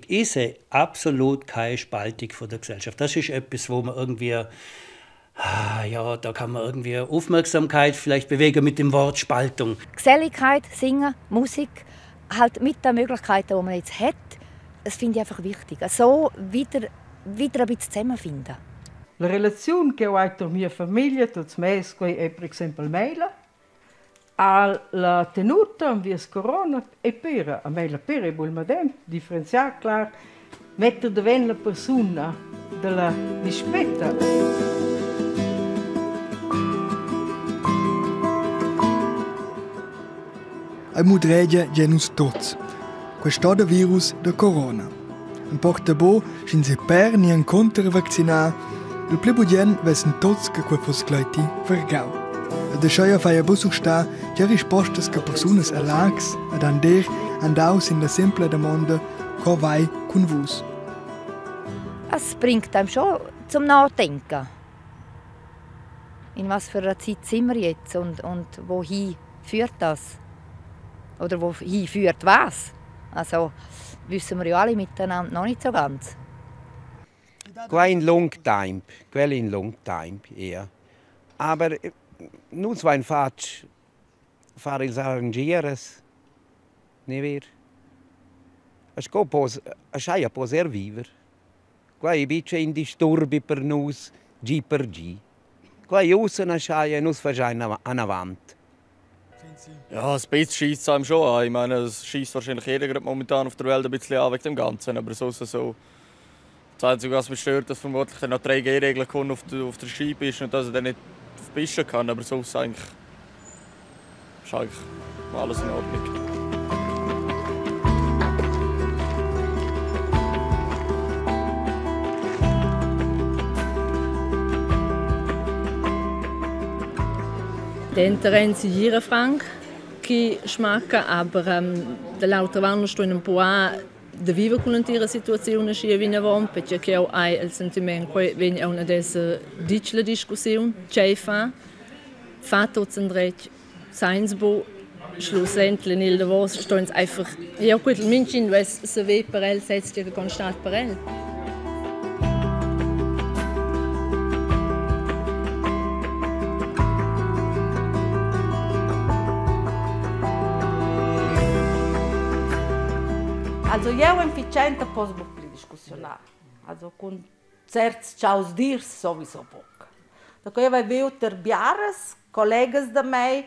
Ich sehe absolut keine Spaltung von der Gesellschaft. Das ist etwas, wo man irgendwie, ah, ja, da kann man irgendwie Aufmerksamkeit vielleicht bewegen mit dem Wort Spaltung. Geselligkeit, Singen, Musik, halt mit den Möglichkeiten, die man jetzt hat, das finde ich einfach wichtig. So wieder, wieder ein bisschen zusammenfinden. La relaziun che ho hai tar mia famiglia, tuots meis, quei è per exempel meila. Al la tenuta enviers corona e pera, a mei la pera è buc il medem, differenziar clar, metter davent la persuna dalla dispeta. Ei mudregia gia nus tots. Quest da virus da corona. En porta bo, sch'ins è per ni encunter vaccinar, il pli bugen vessen tots che quei fuss gleiti vergau. Ed aschia fai buc surstar tgei rispostas che persunas a Laax ed Andeer han dau sin la sempla damonda co vai cun vus. Es bringt einem schon zum Nachdenken. In was für einer Zeit sind wir jetzt und, und wohin führt das? Oder wohin führt was? Also wissen wir ja alle miteinander noch nicht so ganz. Qua in lung temp, quel in lung temp, ja. Aber nus vain fatg far ils arrangieras, ne ver? Sco pos, aschaia pos er viver. Qua è bice in disturbi per nus gi per gi. Qua è ussa aschaia nus fagiain anavant. Ja, ein bisschen scheisst es einem schon an. Ich meine, es scheisst wahrscheinlich jeder gerade momentan auf der Welt ein bisschen an wegen dem Ganzen. Aber so, so. Das Einzige, was mich stört, dass vermutlich dann noch 3G-Regeln kommen auf der, auf der Scheibe ist und dass er dann nicht fischen kann. Aber sonst eigentlich, ist eigentlich alles in Ordnung. Denteren si franc chi smacca, aber ähm, dall'altra parte sto in un po' da viver con l'intera situazione schi vinavon, perché che eu hai il sentiment che vegn una adesso ditg la discussione, c'è fa, fa tots endretg, seins bo, schlussendlich nel davos sto ins einfach, ja gut, il minchin vess saver per el, setzt ja constat per el. Also jeu efficienta poss buc pli discussionar. Also cun certs chaus dirs sowieso buc. Da quei vai viu ter biaras collegas da mei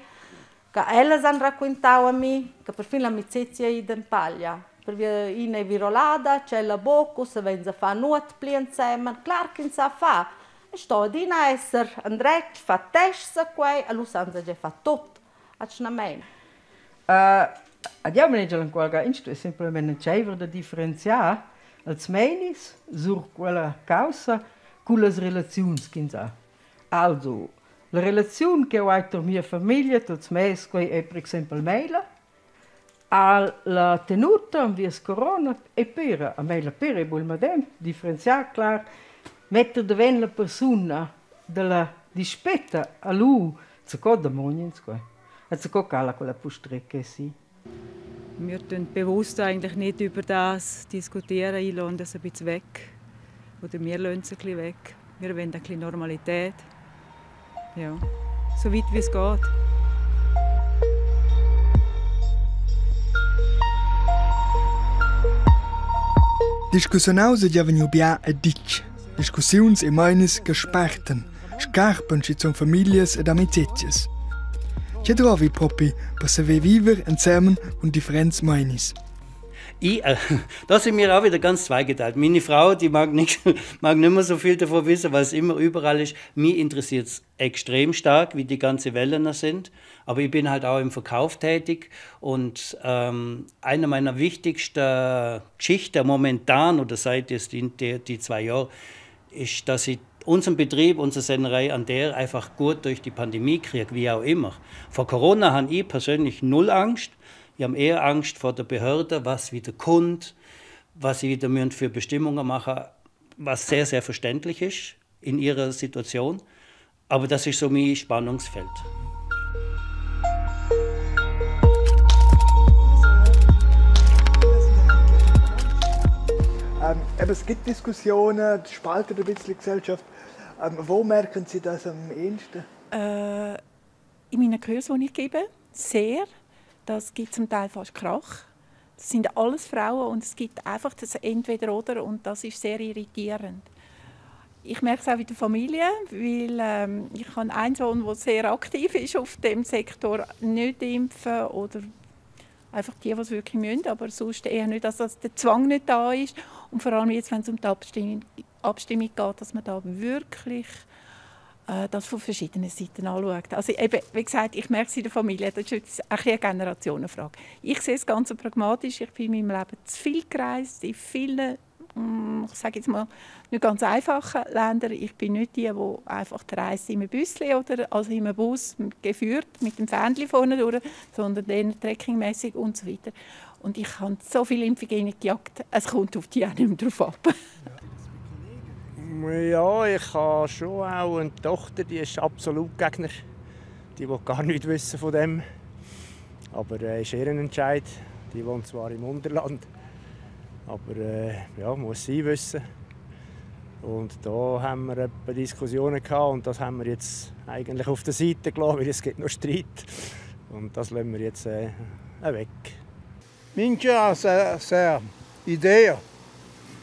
che ellas han raquintau a mi che perfin l'amicizia ei ida en paglia. Pervia ina ei virolada, tschella buc, ussa vegns a far nuot pli ensemen. Clar ch'ins sa far. E sto adina esser endretg, fa tests a quei, e lu san se gia far tut atgnamein. Ad jau manegia enqualga ins sto semplamein entscheiver da differenziar els meinis sur quella caussa cullas relaziuns ch'ins ha. Also, la relaziun ch'jeu hai tar mia famiglia, tuts mes, quei ei per exempel meila. Al la tenuta enviers corona ei pera, a mei la pera ei buc il medem, differenziar clar, metter davent la persuna dalla dispeta a lu zaco damogn ins quei. E zaco cala quella pustrecca si. Wir tun bewusst eigentlich nicht über das diskutieren, ich lasse das ein bisschen weg. Oder wir lassen es ein bisschen weg. Wir wollen ein bisschen Normalität. Ja, so weit wie es geht. Discussionau seigi vegniu bia e ditg. Discussiuns e meinis che spartan, scarpan schizun famiglias ed amicezias. Tge drovi propi per saver viver ensemen cun differents meinis? Ich, da sind wir auch wieder ganz zweigeteilt. Meine Frau, die mag nicht, mag nicht mehr so viel davon wissen, weil es immer überall ist. Mich interessiert es extrem stark, wie die ganze Wellen sind. Aber ich bin halt auch im Verkauf tätig und eine meiner wichtigsten Geschichten momentan oder seit jetzt die, die, die 2 Jahren ist, dass ich unseren Betrieb, unsere Sennerei Andeer einfach gut durch die Pandemie kriege, wie auch immer. Vor Corona habe ich persönlich null Angst. Ich habe eher Angst vor der Behörde, was wieder kommt, was sie wieder müssen für Bestimmungen machen, was sehr, sehr verständlich ist in ihrer Situation. Aber das ist so mein Spannungsfeld. Eben, es gibt Diskussionen, es spaltet ein bisschen die Gesellschaft. Wo merken Sie das am ehesten? In meinen Kursen, die ich gebe, sehr. Das gibt zum Teil fast Krach. Das sind alles Frauen und es gibt einfach das Entweder-Oder und das ist sehr irritierend. Ich merke es auch in der Familie, weil ich habe einen Sohn, der sehr aktiv ist auf dem Sektor, nicht impfen oder einfach die, die es wirklich müssen, aber sonst eher nicht, also dass der Zwang nicht da ist. Und vor allem jetzt, wenn es um die Abstimmung geht, dass man da wirklich das von verschiedenen Seiten anschaut. Also eben, wie gesagt, ich merke es in der Familie, das ist jetzt ein bisschen eine Generationenfrage. Ich sehe es ganz pragmatisch, ich bin in meinem Leben zu viel gereist, in vielen, ich sage jetzt mal, nicht ganz einfachen Ländern. Ich bin nicht die, die einfach die Reise in einem Büsschen oder also in einem Bus geführt, mit dem Fähnchen vorne durch, sondern eher trekkingmässig und so weiter. Und ich habe so viele Impfungen gejagt, es kommt auf die auch nicht mehr drauf ab. Ja, ich habe schon auch eine Tochter, die ist absolut Gegner. Die will gar nichts wissen von dem. Aber ist ihr Entscheid. Die wohnt zwar im Unterland, aber ja, muss sie wissen. Und da haben wir etwa Diskussionen gehabt und das haben wir jetzt eigentlich auf der Seite gelassen, weil es gibt noch Streit. Und das lassen wir jetzt weg. Mincha sa idea.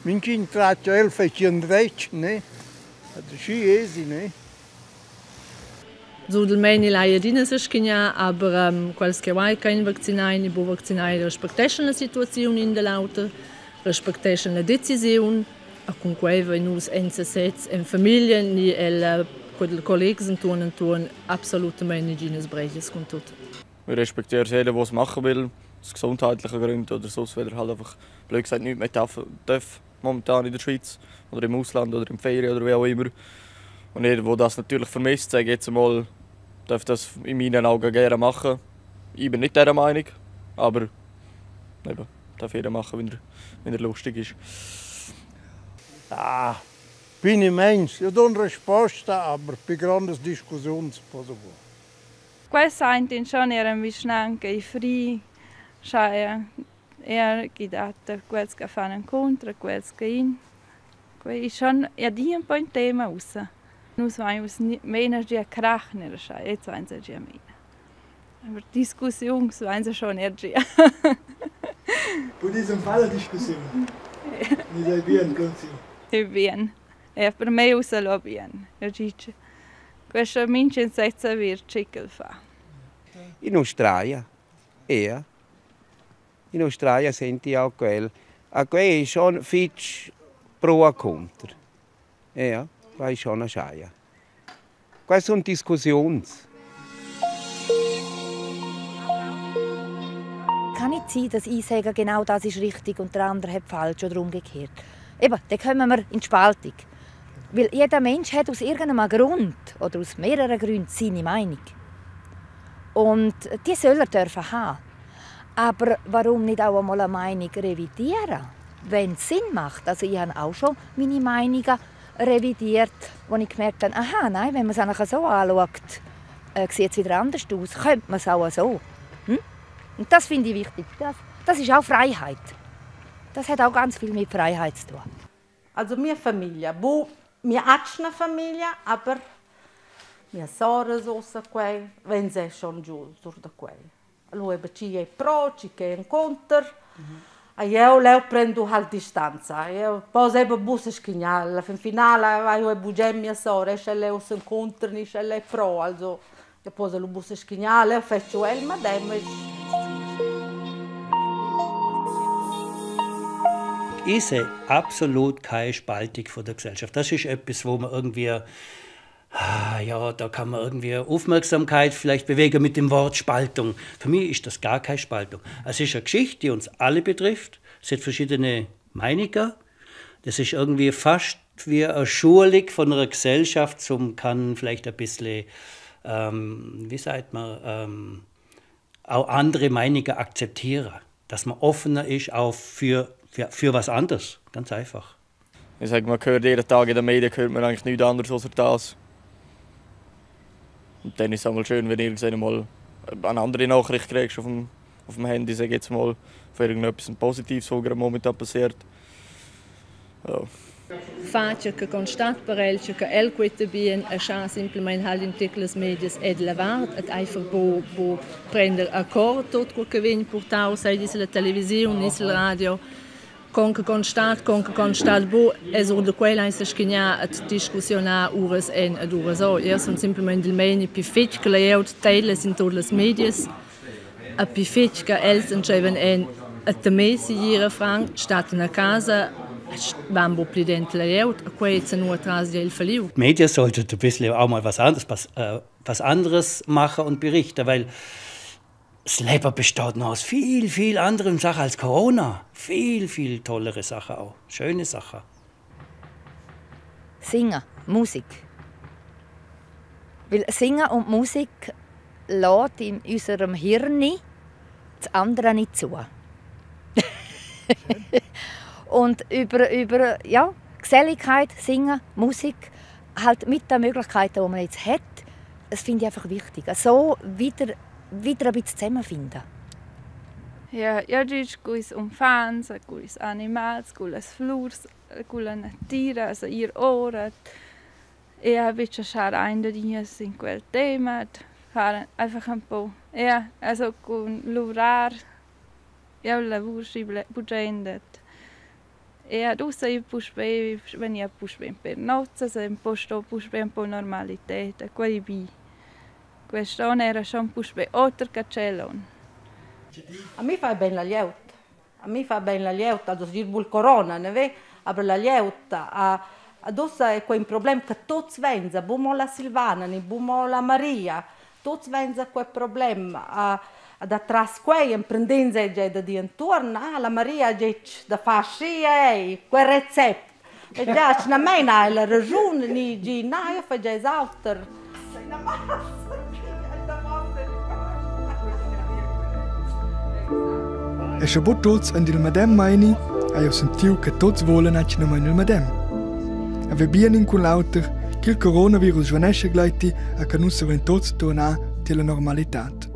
Mincha tratto el fece dretg, ne? Schi esi, ne? So del meini lai adina se aber quels che vai kein vaccinai ni bo vaccinai respekteschan la situazione in dell'auto, respekteschan la decisione, a con quei vai nus en sesez en famiglia ni el collegs intorno intorno absolutamente niginas breiges con tutto. Wir respektieren jeden, der es machen will, aus gesundheitlichen Gründen oder sonst, weil er halt einfach, blöd gesagt, nichts mehr darf, momentan in der Schweiz oder im Ausland oder im Ferien oder wie auch immer. Und jeder, der das natürlich vermisst, sage ich jetzt einmal, darf das in meinen Augen gerne machen. Ich bin nicht dieser Meinung, aber eben, darf jeder machen, wenn er lustig ist. Ah, bin ich Mensch. Ich habe eine Risposta, aber bei grandes Diskussions possible. Questa intenzione era vicinanza i free, cioè era guidata quels che fanno contro, quels che in. Quei schon ja di un po' in tema usa. Nus vain meno gia krach nella scha, jetzt vain se gia meno. Aber Diskussion vain se schon er gia. Buddhism fa la discussione. Mi dai bien, consiglio. È bien. E per me usa lo bien. Io dice, questa mince in senza vir che fa. In Australia, ja. In Australia senti auch quel. A quel è schon fitch pro e contro. Ja, war schon eine Scheie. Queste sono Diskussionen. Kann nicht sein, dass ich sage, genau das ist richtig und der andere hat falsch oder umgekehrt. Eben, dann kommen wir in die Spaltung. Weil jeder Mensch hat aus irgendeinem Grund oder aus mehreren Gründen seine Meinung. Und die soll er dürfen haben. Aber warum nicht auch einmal eine Meinung revidieren, wenn es Sinn macht? Also ich habe auch schon meine Meinungen revidiert, wo ich gemerkt habe, aha, nein, wenn man es eigentlich so anschaut, sieht es wieder anders aus. Könnte man es auch so. Hm? Und das finde ich wichtig. Das ist auch Freiheit. Das hat auch ganz viel mit Freiheit zu tun. Also mia famiglia, bu, mia acna famiglia, aber mia sora sosa quei, wenn sie schon giù sur da quei. Allora ci è pro, ci che è contro. Io leo prendo halt distanza. Io poi eben bus schignare, alla fin finale io e bugia mia sora, e leo se incontra, ni lei pro, also io poi lo bus schignare, faccio el madame. Ich sehe absolut keine Spaltung von der Gesellschaft. Das ist etwas, wo man irgendwie, ja, da kann man irgendwie Aufmerksamkeit vielleicht bewegen mit dem Wort Spaltung. Für mich ist das gar keine Spaltung. Es ist eine Geschichte, die uns alle betrifft. Es hat verschiedene Meinungen. Das ist irgendwie fast wie eine Schulung von einer Gesellschaft, zum kann vielleicht ein bisschen, wie sagt man, auch andere Meinungen akzeptieren. Dass man offener ist, auch für was anderes, ganz einfach. Ich sage, man hört jeden Tag in den Medien hört man eigentlich nichts anderes außer das. Und dann ist es auch mal schön, wenn du irgendwann mal eine andere Nachricht kriegst auf dem Handy, sag ich jetzt mal, von irgendetwas Positives, was gerade momentan passiert. Ja. Fa che constat per el che el queta bien e scha simplamain halt in tic las medias ed la vart et einfach bo bo prender a cor tot quel che vegn purtau, sei dis la televisiun, ni sil radio, con che constat, con che constat bu, es or da quella ais schignà at discussionar uras en ed uras o. Eu sun simplamaing del meini pi fetg che la glieud teidla sin tuot las medias e pi fetg che els entscheivan en a temer segir a franc, stattan a casa, van bu pli dent la glieud, e quei zanua tras il falliu. Medien sollten ein bisschen auch mal was anderes, was, was anderes machen und berichten, weil das Leben besteht noch aus viel, viel anderen Sachen als Corona. Viel, viel tollere Sachen auch. Schöne Sachen. Singen, Musik. Weil Singen und Musik lässt in unserem Hirn das andere nicht zu. Und über, ja, Geselligkeit, Singen, Musik, halt mit den Möglichkeiten, die man jetzt hat, das finde ich einfach wichtig. So wieder ein bisschen zusammenfinden. Ja, eu gisch culs uffants, culs animals, cullas flurs, culla natira, also ir ora. E invece schar ein da dias in quel tema, far einfach un po. Ja, also cun luvrar, eu lavur schi bugen et e ad ussa io puspei vegnia puspei per nozzas e un po sto puspei un po normalität e quei bi. Quest'on era schon puspei oter che tschel on. A mi fa ben la glieud. A mi fa ben la glieud, also dir bul corona, ne ve? Aber la glieud a adossa è quei un problem che tuts venza, bu mo la Silvana, ni bu mo la Maria, tuts venza quei problem. A, da tras quei emprendenza già da di intorno, ah, la Maria ha detto da far schi, ei, quel recept. E già, na meina la ragiun, ni gi, na, io fai già auter. E sche buc tuts ein dil medem meini, hai jeu sentiu che tuts vulan atgnamein il medem. Haver bien in cun l'auter, ch'il coronavirus svanescha gleiti e che nus savein tuts turnar tier la normalitad.